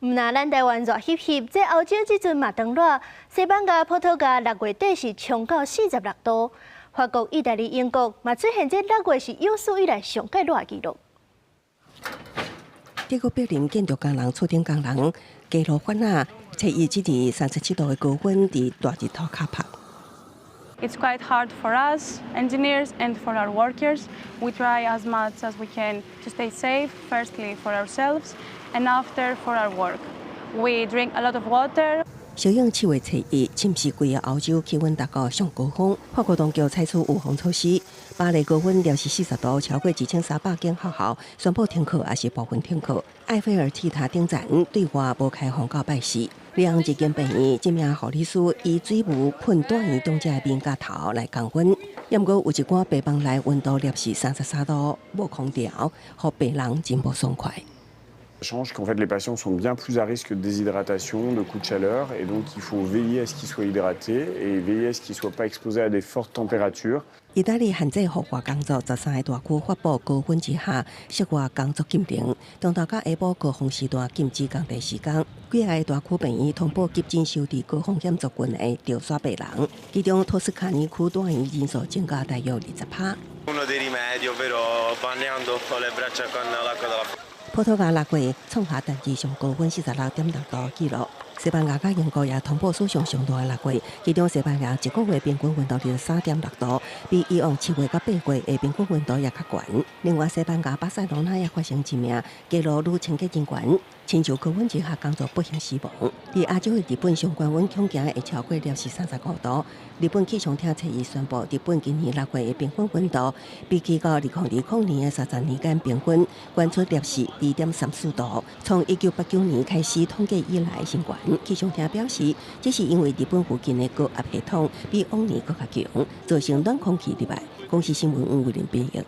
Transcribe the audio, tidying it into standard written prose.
毋但咱台灣熱翕翕，這歐洲這陣嘛當熱。西班牙、葡萄牙六月底是衝到46度，法國、意大利、英國嘛出現這六月是有史以來上蓋熱的紀錄。德國柏林建築工人厝頂工人街路反啊，初一這日37度的高溫佇大日頭跤曬。 It's quite hard for us engineers and for our workers. We try as much as we can to stay safe, firstly for ourselves and after for our work. We drink a lot of water. 小應七月初一，侵襲規个歐洲氣溫達到上高峰。法國當局採取預防措施，巴黎高溫攝氏40度，超過2300間學校宣布停課，抑是部分停課。埃菲爾鐵塔頂層對外無開放到拜四。里昂一間病院這名護理師以水霧噴住院長者的面頰頭來降溫。毋過有一寡病房內溫度攝氏33度，無空調，予病人真無爽快。 Change qu'en fait les patients sont bien plus à risque de déshydratation, de coups de chaleur, et donc il faut veiller à ce qu'ils soient hydratés et veiller à ce qu'ils ne soient pas exposés à des fortes températures. 意大利限制戶外工作，13個大區發布高溫之下室外工作禁令，中晝佮下晡高峰時段禁止工作時間。幾个大區病院通報急診收治高風險族群的著痧病人，其中托斯卡尼區住院人數增加大約20%。 Uno dei rimedi, ovvero bagnando le braccia con l'acqua della 葡萄牙六月創下單日上高溫46.6度紀錄，西班牙佮英國也通報史上上熱的六月，其中西班牙一個月平均溫度23.6度，比以往7月佮8月的平均溫度也較懸。另外，西班牙巴塞羅那也發生一名街路女清潔人員，親像高溫之下工作不幸死亡。佇亞洲的日本上懸溫恐驚會超過攝氏35度。日本氣象廳初一宣布，日本今年六月的平均溫度比起到2020年的30年間平均懸出攝氏2.34度，創1989年開始統計以來新懸。氣象廳表示，這是因為日本附近的高壓系統比往年閣較強，造成暖空氣入來。公視新聞吳偉林編譯。